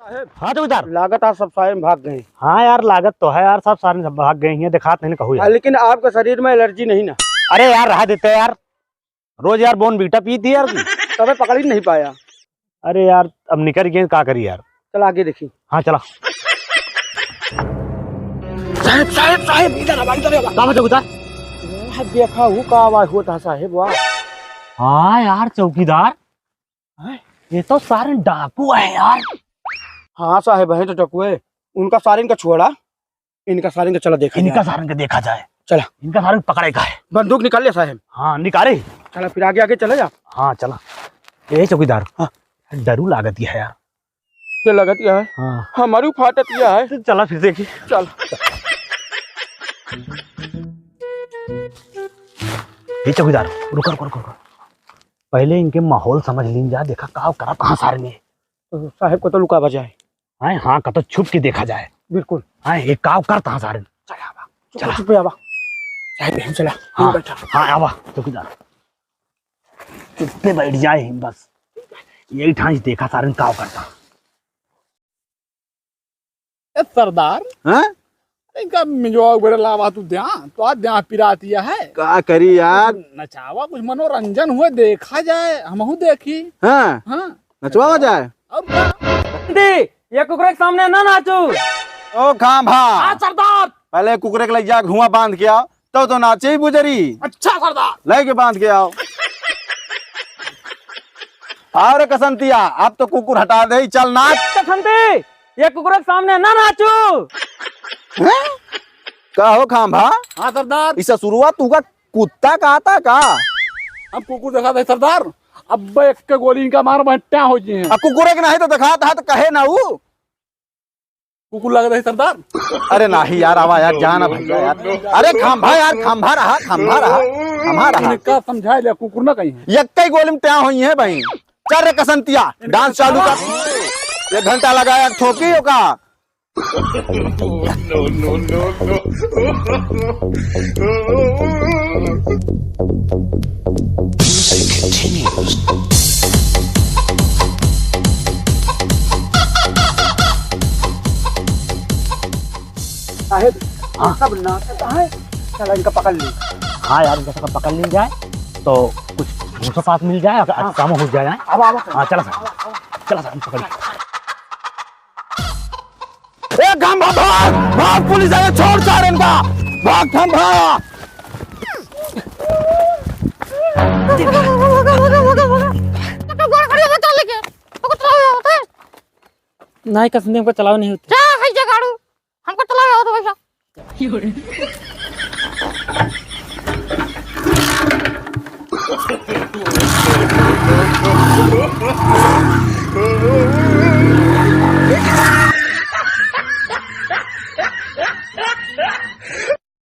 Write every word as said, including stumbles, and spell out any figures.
साहेब। हाँ चौकीदार। लागत आज सब सारे भाग गए। हाँ यार, लागत तो है यार, सब सारे सब भाग गए हैं, दिखात नहीं कहू हाँ, यार। लेकिन आपके शरीर में एलर्जी नहीं ना? अरे यार, रहा देते यार, रोज यार Bournvita पीती यार तू। तबे पकड़ ही नहीं पाया। अरे यार, अब निकल गए, का करी यार। चला आगे देखी। हाँ, चला। साहेब, साहेब, साहेब, इधर आवा, इधर आवा। का बा चौकीदार? वाह, देखा हूँ का आवाज होता साहेब, वाह। हाँ यार चौकीदार, हैं? ये तो सारे डाकू है यार। हाँ साहेब, है तो डाकू है। उनका सारे इनका छोड़ा, इनका सारे इनका चला देखा इनका जाए। सारे इनका देखा जाए। चला। इनका सारे पकड़े का है। बंदूक निकाल लिया साहेब। हाँ, निकाले। चला फिर आगे आगे चले जा। हाँ, चला। ए चौकीदार, हाँ। डरू लागत है यार। ये लगत क्या है? हाँ। हमारी फाटत क्या है? तो चला फिर देखी। चल। ए चौकीदार, रुको, रुको, रुको, रुको। पहले इनके माहौल समझ लीन जा, देखा का करत कहाँ सारे में। तो साहेब को तो लुकावा जाए। हैं, हाँ, कतो छुप के देखा जाए। बिल्कुल। हैं, ये काव करता है सारे। चला आवा। चला। चुप आवा। साहेब, हम चला। हाँ, बैठा। हाँ, आवा, चौकीदार। चुप्पे बैठ जाए हम बस। यही ठाई देखा सारे काव करता। ए सरदार। हाँ? इनका मिजवा उबरे लावा तू द्या, तो आज द्या पिरातिया है। का करी यार? नचावा, कुछ मनोरंजन हुए, देखा जाए, हमहू देखी। हाँ। हाँ। नचवावा जाए। और का? बंदी, ये कुकुरे के सामने ना नाचू। ओ खाम्भा। हाँ सरदार। पहले कुकुरे के लग जा, घुआ बांध के आओ, तो, तो नाचे ही बुजरी। अच्छा सरदार। लेके बांध के आओ। आओ रे कसंतिया, अब तो कुकुर हटा दे, चल नाच। कसंती, ये कुकुरे के सामने ना नाचू। हैं? का हो खाम्भा? हाँ सरदार। ई ससुरवा तू का कुत्ता कहता का? हम कुकुर देखा दे सरदार, अब एक के गोली इनका मार बहट्टा हो जी हैं। आ कुकुरे के नहीं तो दिखात है तो कहे ना ऊ। कुकुर लग रहे सरदार। अरे नहीं यार, आवा यार, जाना भैया यार। अरे खाम्भा यार, खाम्भा रहा, खाम्भा रहा, खाम्भा रहा। इनका समझा लिया, कुकुर ना कहीं है। एक ही गोली में ट्या हुई है भाई। चल रे कसंतिया, डांस चालू कर। एक घंटा लगाया ठोकी का। साहेब, हाँ। सब नाचत है, चला इनका पकड़ ली। हाँ यार, इनका सबका पकड़ ली जाए तो कुछ भूसा पास मिल जाए, अगर हाँ। काम हो जाए। आवा, आवा, हाँ, चला साहब। आवा, आवा। चला साहब, पकड़ ली। ए, खाम्भा, भाग! भाग, पुलिस आए, छोड़ सारे इनका! भाग, खाम्भा! नहीं, कसम से हमको चलावे नहीं होते। क्या है ये गाड़ू? हमको चलावे होते भैया।